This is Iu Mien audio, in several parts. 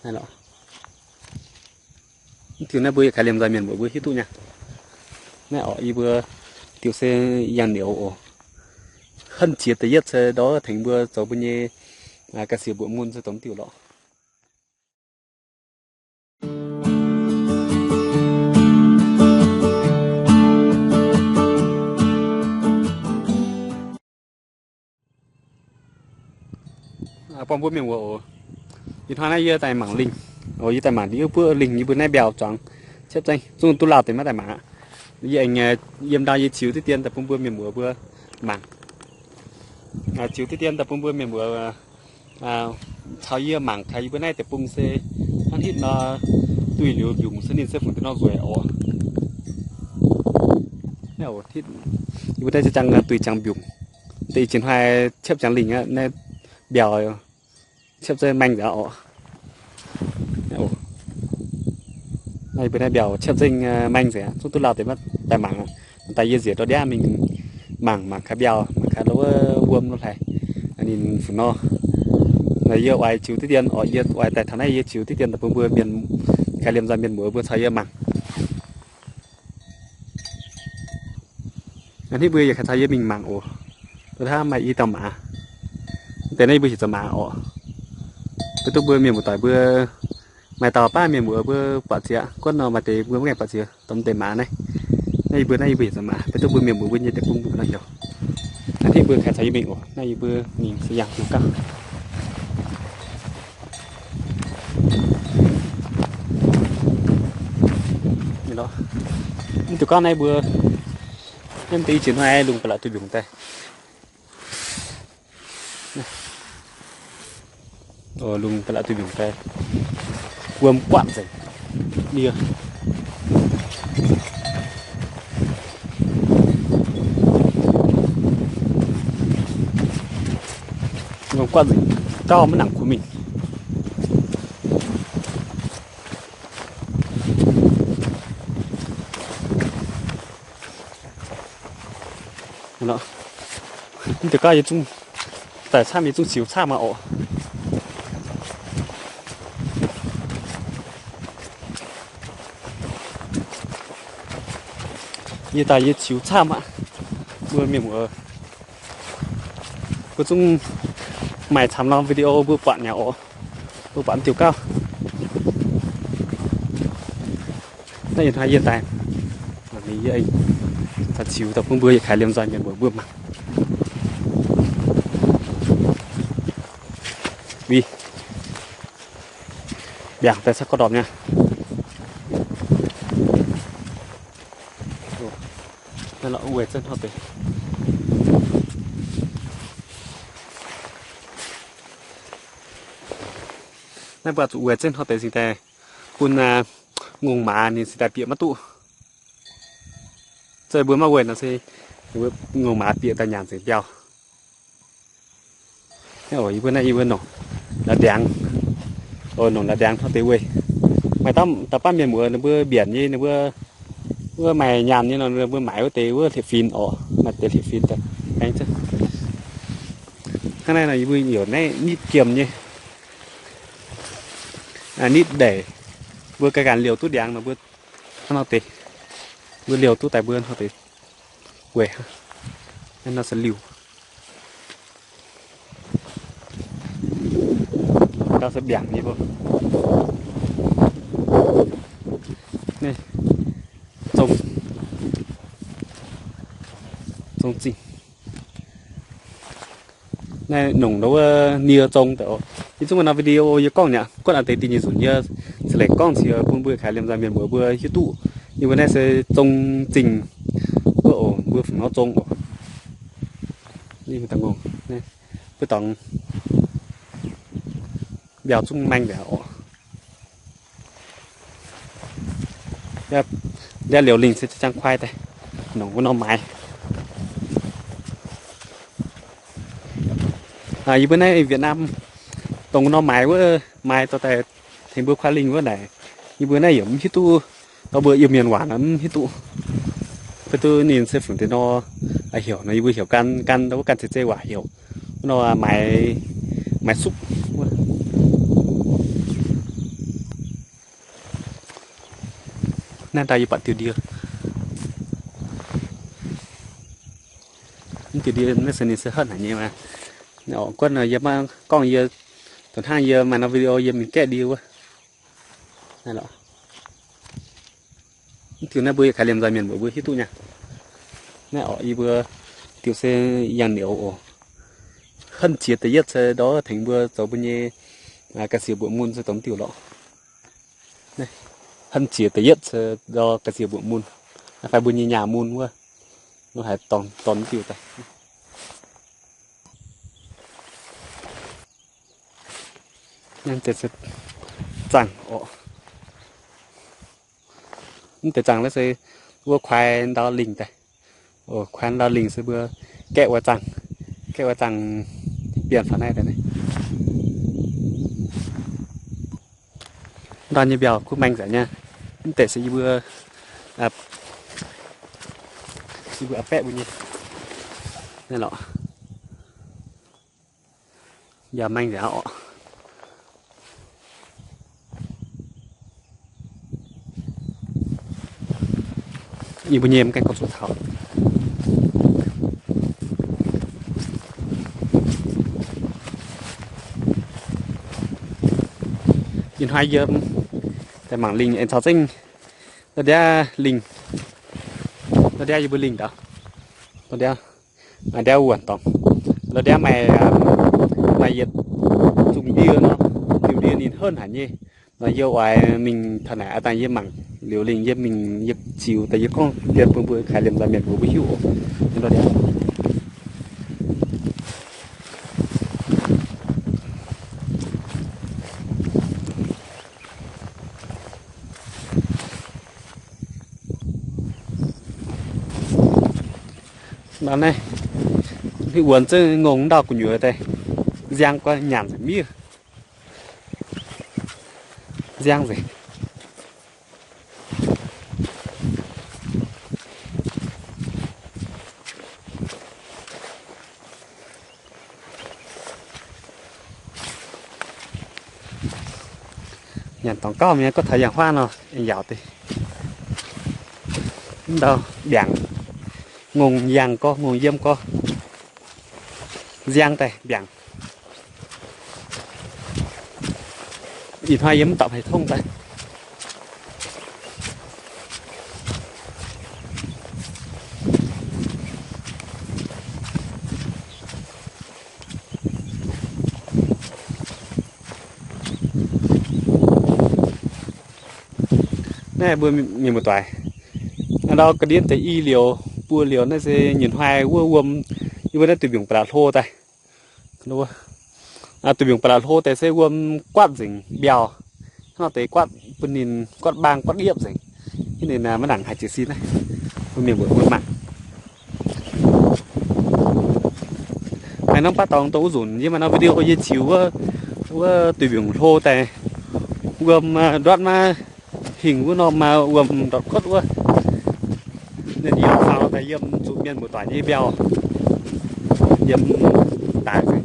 Naaiv lorqc. Mv diuh naaiv mbuo yietc kaaix liemh nzoih mienh mbuo mbuo hiuv duqv nyei. Naaiv orqc, yie mbuo diuh se yangh niouz oc. Henv jiex da'yietv se ndortv tengx mbuo zoux mbuo nyei ga'sie mbuoqc mun se dongh diuh lorqc. Buangh mbuo mienh muoz oc. Ih hnoi naaiv yie daaih mangc lingh. Oc, yie daaih mangc yie buov lingh, yie mbuo naaiv mbiauh zuangx ciepv zengv, zungv duqv lauh deix maiv daaih mangc. Yie aengx yiem ndau yie ziux diqv dien daaih bun mbuo mienh muoz mbuo mangc. Ziux diqv dien daaih bun mbuo mienh muoz caux yie mangc kaaix yie mbuo naaiv deic-bung se hnangv hitv nor, duih liuz mbiungc se ninh se fungc deix nor nzueic oc. Yie mbuo naaiv ziouc jangx duih jangx mbiungc. Deix ih jiex hnoi ciepv jangx lingh aqv, naaiv mbiauh ciepv zengv maeng nzengc oc. Naaiv yie mbuo naaiv mbiauh ciepv zengv maeng nzengc, zungv duqv lauh deix maiv daaih mangc. Daaih yie nzieqc ndortv ndiaav mingh mangc, mangc kaaix mbiauh, mangc kaaix lo wuov wuom lo hlaax, ninh fungc nor. Yie oix ziux diqv dien oc, yie oix daaih taux naaiv yie ziux diqv dien daaih bun mbuo mienh, kaaix liemh nzoih mienh muoz mbuo caux yie mangc. Hnangv mbuo yie kaaix caux yie mingh mangc oc. Hnangv maaih i dauh maaz. Deix naaiv yie mbuo heuc zoux maaz oc. Beiv duqv mbuo mienh muoz-doic mbuo, maaih dauh baav mienh muoz mbuo buatc ziex aqv. Guonv nor maaih deix mbuo maiv gaengh buatc ziex, dongh deix maaz naaiv. Naaiv yie mbuo, naaiv yie mbuo heuc zoux maaz. Beiv duqv mbuo mienh muoz mbuo nyei deic-bung mbuo nor heuc. Hnangv mbuo kaaix caux yie mingh oc. Naaiv yie mbuo mingh se yangh mv gauh Mv diuh gauv naaiv mbuo, naaiv deix i jiex hnoi lungh ba'laqc duih mbiungc daaih. Lungh ba'laqc duih mbiungc daaih. Wuom guatv nzengc. Nie. Wuom guatv nzengc. Gauv maiv nangc kuv mingh. Mv diuh gauv yie zungv daaih camv, yie zungv ziux camv maah oc. Yie daaih yie ziux camv maah. Mbuo mienh muoz, mbuo zungv maaih camv norm video mbuo buatc nyei oc. Mbuo buatc mv diuh gauv. Naaiv ih hnoi yie daaih, yie ziux daaih bun mbuo yietc kaaix liemh nzoih mienh muoz mbuo mangc. Mv, mbiaangc daaih caqv gorqv ndorpc nyei. Naaiv lorqc, weic zengv hnoi deix. Naaiv mbuo zuqc weic zengv hnoi deix cingx daaih bun ngongh maaz ninh cingx daaih bieqc maiv duqv. Zoux mbuo maiv weic nor se ngongh maaz bieqc daaih nyanc nzengc mbiauh. Yie mbuo naaiv yie mbuo nongc la'ndiangx, nongc la'ndiangx hnoi deix weic. Maaih dauh baav mienh muoz ninh mbuo mbienc nyei, ninh mbuo wuov maaih nyaanh nyei nor, ninh mbuo maaiz wuov deix wuov hlieqv-fingx oc, maaih deix hlieqv-fingx daaih. Hnangv naaiv nor yie mbuo heuc naaiv nitv giemh nyei, nitv ndeic. Mbuo ganh ganh liouh duqv ndiangx nor mbuo hnangv nor deix, mbuo liouh duqv daaih mbuo hnoi deix weic. Naaiv nor se liuh. Gauh se mbiaangc nyei mbuo. Naaiv zong, zong zingh. Naaiv nongc ndau wuov nie zong daaih oc. Yie zungv maaih norm video yie gorngv nyei aqv, guonv a'deix da'nyeic nzunc yie ceix lengc gorngv nziex bun mbuo kaaix liemh nzoih mienh muoz mbuo hiuv duqv. Yie mbuo naaiv se zong zingh wuov oc, mbuo fungc nor zong oc. Mbuo dorngx mbiauz zungv maeng nzengc oc. Ndiev liouh lingh se jang kuaai daaih nongc wuov norm maaiz. Yie mbuo naaiv Việt Nam dongh wuov norm maaiz wuov, maaiz dorh daaih tengx mbuo kuaai lingh wuov naaic, yie mbuo naaiv yaac mv hiuv duqv. Ndau mbuo Iu-Mienh waac nor mv hiuv duqv. Beiv duqv ninh se fungc deix nor heuc nor, yie mbuo heuc gan, gan ndau wuov gan zeiz zeiv waac heuc wuov nor maaiz, maaiz suqv wuov. Naaiv ndau yie buatc diuh ndie. Mv diuh ndie naaiv se ninh se henv haic nyei maah. Guonv yie maiv gorngv yie, dongh hnangv yie maaih norm video yie mingh gaeqv ndie wuov. Naaiv lorqc. Mv diuh naaiv mbuo yietc kaaix liemh nzoih mienh mbuo mbuo hiuv duqv nyei. Naaiv orqc, yie mbuo diuh se yangh niouz oc. Henv jiex da'yietv se ndau tengx mbuo zoux mbuo nyei ga'sie mbuoqc mun se dongh diuh lorqc. Henv jiex da'yietv se ndau ga'sie mbuoqc mun, fai mbuo nyei nyaah mun wuov. Nor haiz dorn, dorn diuh daaih. Naaiv deix se zaangh orqc. Mv deix zaangh naaiv se wuov kuaai ndau lingh daaih. Kuaai ndau lingh se mbuo gaeqv wuov zaangh, gaeqv wuov zaangh bienh faaux naaiv daaih. Ndau nyei mbiauh kuv maeng nzengc nyei. Mv deix se yie mbuo, yie mbuo a'baeqv mbuo nyei. Naaiv lorqc. Mbiauh maeng nzengc orqc. Yie mbuo nyei mv gaengh gorngv zuqc taux. Ih hnoi yiem daaih mangc lingh aengx caux zengv. Ndau ndiav lingh, ndau ndiav yie mbuo lingh ndau, ndau ndiav, maaih ndiav wuonh dorngx. Ndau ndiav maaih, maaih yietc zungh ndie nor, diuh ndie ninh henv haic nyei. Nor yie oix mingh taux naaic aqv dangh yie mangc liuz lingh yie mingh yie ziux daaih yie gorngv dien bun mbuo kaaix liemh nzoih mienh mbuo mbuo hiuv oc. Ndau ndiav. Nor naaiv, wuonh zengv ngongh ndau gu'nyuoz daaih, nziang guai nyanc nzengc miev. Nziang nzengc. Nyanc dorngx gauh mi'aqv, gorngv taux yangh huaav nor, aengx yaauc deix. Mv ndau mbiaangc, ngongh yangh gorx, ngongh yiem gorx, nziang daaih mbiaangc. Ih hnoi yie mv dapc haaix tongv daaih. Naaiv mbuo mienh muoz-doic, ndau ga'ndiev deix i liouc, buo liouc naaiv se nyunc hnoi wuov wuom, yie mbuo naaiv duih mbiungc ba'laqc hlo daaih. Duih mbiungc ba'laqc hlo daaih se wuom guatv nzengc mbiauh. Hnangv nor deix guatv bun ninh guatv mbaang guatv liepv nzengc. Hnangv ninh maiv nangc haaix jiex sin naaiv. Mbuo mienh mbuoqc mbuo mangc. Maaih norm baav dorngx dongh wuov nzunc yie maaih norm video yie ziux wuov, wuov duih mbiungc hlo daaih wuom ndortv maiv hingh wuov norm wuom ndortv kuotv wuov. Ninh yaac faaux daaih yiem zuqc mienh muoz-doic nyei mbiauh, yiem daaih.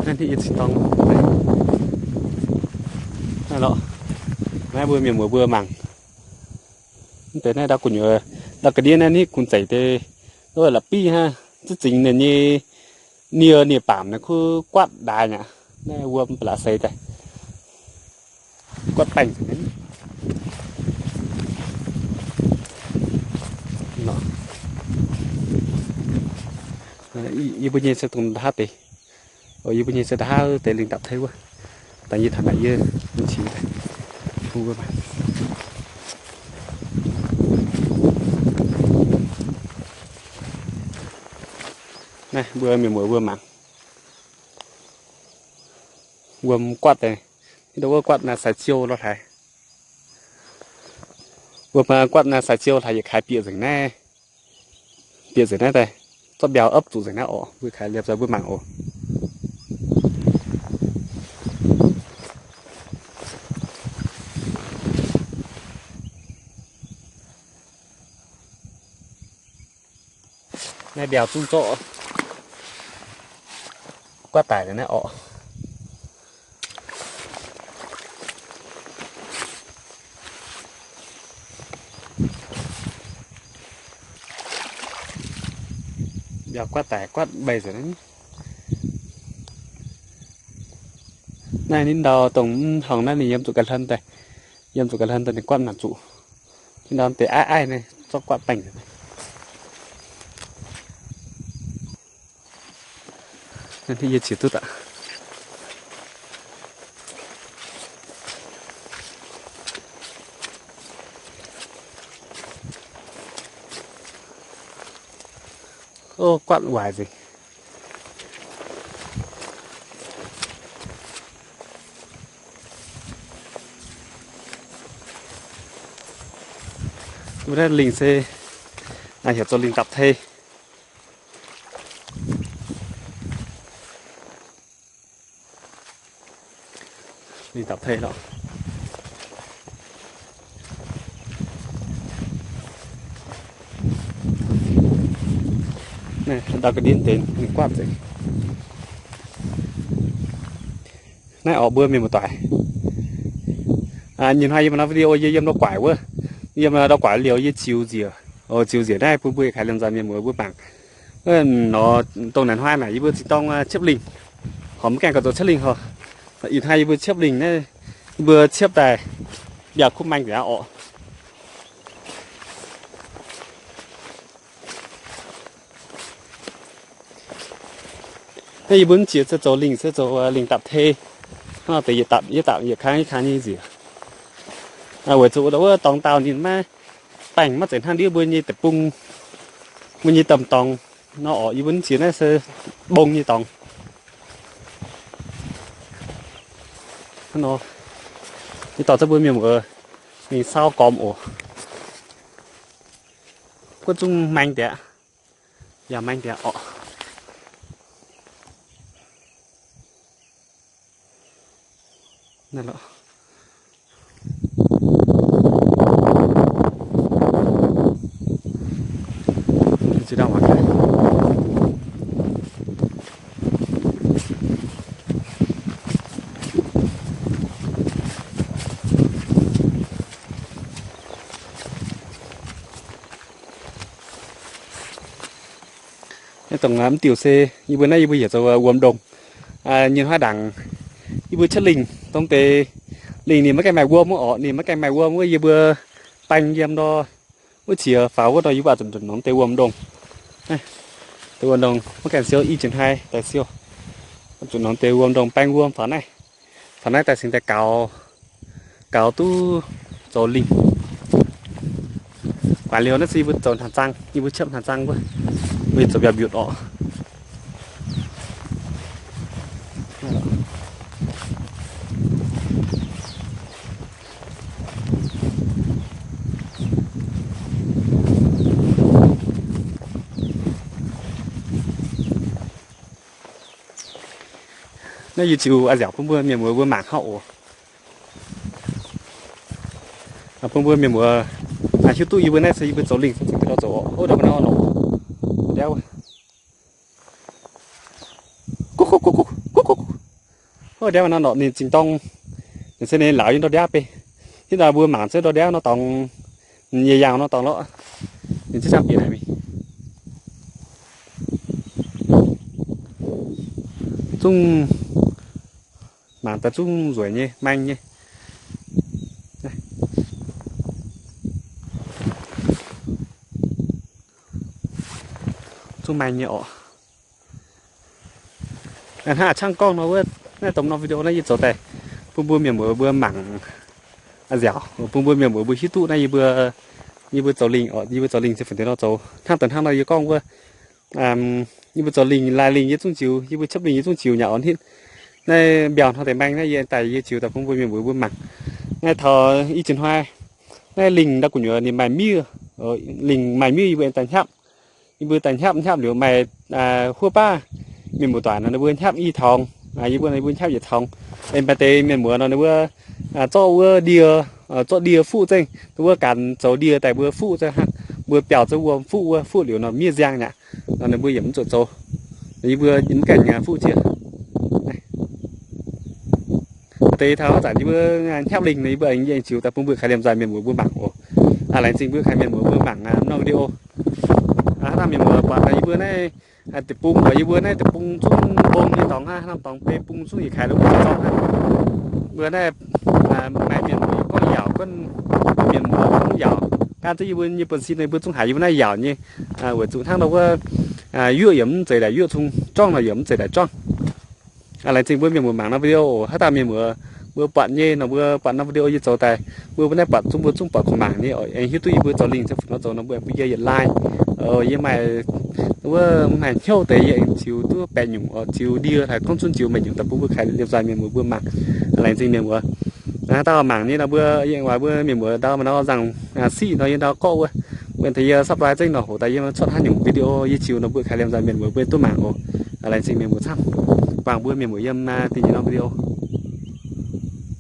Naaiv yie cingx dorng. Naaiv lorqc, naaiv mbuo mienh muoz mbuo mangc. Mv deix naaiv ndau gu'nyuoz, ndau ga'ndiev naaiv nitv kungx zeic deix, la'biv hnangv, ziex zingx ninh nyei nie nie baamc naaiv kuv guatv ndaaix aqv. Naaiv wuom ba'laqc seix daaih. Guatv baengh. Yie mbuo nyei se dongh nda'haav deix. Yie mbuo nyei se nda'haav deix lingh dapc tei wuov. Dangh yie taux naaic yie mv qiex daaih bun mbuo mangc. Naaiv mbuo mienh muoz mbuo mangc. Wuom guatv deix, ndo wuov guatv naaiv sai-ziou lorh hlaaix. Wuom guatv naaiv sai-ziou hlaaix yietc kaaix bieqc nzengc naaiv. Bieqc nzengc naaiv daaih, zorqv mbiauh opv zuqc nzengc naaiv orqc. Mbuo kaaix liepc nzoih mbuo mangc oc. Mbiauz zungv zorqv guatv daic naaiv orqc. Mbiauz guatv daic guatv mbeix nzengc. Naaiv ninh ndau dongh mv hlongx naaiv ninh yiem zuqc ga'hlen daaih, yiem zuqc ga'hlen daaih ninh guatv naaic zuqc. Ninh ndau deix aiv aiv naaiv zorqv guatv baengh. Yie qiex duqv aqv. Guatv waaic nzengc. Mbuo naaiv lingh se heuc zoux lingh dapc tei. Lingh dapc tei lorqc. Ndau ga'ndiev deix ninh guatv nzengc. Naaiv orqc mbuo mienh muoz-doic. Nyei hnoi yie maaih norm video yie yiem ndau guaaic wuov, yiem ndau guaaic liouh yie ziux njiec, ziux njiec naaiv bun mbuo yietc kaaix liemh nzanc mienh muoz mbuo mangc. Nor dongh naaiv hnoi naaic yie mbuo zinh dorng ciepv lingh, horpc mv gaengh gauh zoux ciepv lingh horpc. Ih hnoi yie mbuo ciepv lingh naaiv, yie mbuo ciepv daaih mbiauz kuv maeng nziaauc orqc. Naaiv yie mbuo mv jiex se zoux lingh se zoux lingh dapc tei. Hnangv deix yietc dapc yietc dapc yietc kangv yietc kangv nyei nziec. Weic zuqc wuov dorngx daauh ninh maiv baengh maiv zeiz hnangv ndiev mbuo nyei deic-bung, mbuo nyei domh dorngx nor orqc. Yie mbuo mv jiex naaiv se mbong nyei dorngx. Hnangv nor, yie dorh za'gengh mbuo mienh muoz mingh saauv gormx oc. Guov zungv maeng dieqc, yaac maeng dieqc orqc. Naaiv dongh mv diuh se yie mbuo naaiv yie mbuo heuc zoux wuom ndongh. Nyei hnoi ndaangc yie mbuo ciepv lingh dongh deix lingh ninh maiv gaengh maaih wuom wuov orqc, ninh maiv gaengh maaih wuom wuov yie mbuo baeng yiem ndor wuov qiex faaux wuov ndor yie mbuo aqc zuqc nzunc norm deix wuom ndongh. Deix wuom ndongh maiv gaengh siou, i jiex hnoi daaih siou. Zuqc norm deix wuom ndongh baeng wuom faaux naaiv, faaux naaiv daaih cingx daaih gaux, gaux duqv zoux lingh. Guaax liouh naaiv se yie mbuo zoux hnaangx zaang, yie mbuo ciepv hnaangx zaang wuov, mbuo zoux mbiauz mbiutc orqc. Naaiv yie ziux a'nziaauc bun mbuo mienh muoz mbuo mangc hnangv oc. Bun mbuo mienh muoz hiuv duqv yie mbuo naaiv se yie mbuo zoux lingh se za'gengh zoux oc. Ov, ndau wuov nor lorqc, ndau wuov. Ov, ndau wuov nor lorqc, ninh zingh dorng, ninh se ninh lauz yiem ndor ndiaav bei. Hnangv naaic mbuo mangc zengv ndor ndiaav nor dorngx, yie yangh nor dorngx lorqc. Ninh ziex camv bieqc naaic mingh. Zungv mangc daaih zungv nzueic nyei, maeng nyei. Zungv maeng nyei orqc. Hnangv a'cangv gorngv nor wuov, naaiv dongh norm video naaiv yie zoux daaih bun mbuo mienh muoz mbuo mangc a'nziaauc, bun mbuo mienh muoz mbuo hiuv duqv naaiv yie mbuo, yie mbuo zoux lingh orqc, yie mbuo zoux lingh se fun deix nor zoux. Hnangv dongh hnangv nor yie gorngv wuov, yie mbuo zoux lingh, laaih lingh yie zungv ziux, yie mbuo ciepv lingh yie zungv ziux nyei orqc. Hnangv naaiv mbiauz hnoi deix maeng naaiv yie daaih yie ziux daaih bun mbuo mienh muoz mbuo mangc. Naaiv taux i jiex hnoi, naaiv lingh ndau gu'nyuoz ninh maaih miev, lingh maaih miev yie mbuo aengx daaih hnyapv. Yie mbuo daaih hnyapv, hnyapv liuz maaih huov baav mienh muoz-doic nor ninh mbuo hnyapv i torngx, yie mbuo, yie mbuo hnyapv yietc torngx. Aengx maaih deix mienh muoz nor ninh mbuo zorqv wuov ndie, zorqv ndie fuqv zengv, ninh mbuo ganh zoux ndie daaih mbuo fuqv zengv hnangv. mbuo biaux zouv wuom fuqv wuov, fuqv liuz nor miev nziang aqv. Nor ninh mbuo yaac mv zuqc zoux. Yie mbuo mv gaengh fuqv jiex. Deix taux haaix zanc yie mbuo hnyapv lingh nor yie mbuo aengx ziux daaih bun mbuo kaaix liemh nzoih mienh muoz mbuo mangc oc. Laengz zingh mbuo kaaix mienh muoz mbuo mangc norm video. Haaix dauh mienh muoz buatc yie mbuo naaiv deic-bung, buatc yie mbuo naaiv deic-bung zungv mbong nyei dorngx hnangv, norm dorngx beiv bung zungv yietc kaaix lo mbuo zorqv hnangv. Mbuo naaiv maaih mienh muoz gorngv yaauc, gorngv mienh muoz gorngv yaauc, gan zengv yie mbuo nyei buonv-sin nor yie mbuo zungv haiz yie mbuo naaiv yaauc nyei. Weic zuqc hnangv nor wuov, yuoqv yaac mv zeiz daaih yuoqv cung, juangv nor yaac mv zeiz daaih juangv. Laengz zingh mbuo mienh muoz mangc norm video oc. Haaix dauh mienh muoz mbuo buatc nyei nor mbuo buatc norm video yie zoux daaih, mbuo mbuo naaiv buatc zungv mbuo zungv buatc kuv mangc nyei oc. Aengx hiuv duqv yie mbuo zoux lingh ziangh fungc nor zoux nor mbuo aengx bun yie yietc like. Yie maaih wuov maaih hnyouv deix yie aengx ziux duqv baeqc nyungc oc, ziux ndie haic gorngv zunv ziux meih nyungc daaih bun mbuo kaaix liemh nzoih mienh muoz mbuo mangc. Laengz zingh mienh muoz. Haaix dauh mangc nyei nor mbuo yie aengx waac mbuo mienh muoz ndau maaih nor nzangc siqv nor yie ndau gorqv wuov. Mbuo tengx yie subscribe zengv nor hoc daaih yie cuotv haaix nyungc video yie ziux nor mbuo kaaix liemh nzoih mienh muoz mbuo duqv mangc oc. Laengz zingh mienh muoz camv. Buangh mbuo mienh muoz yiem da'nyeic norm video.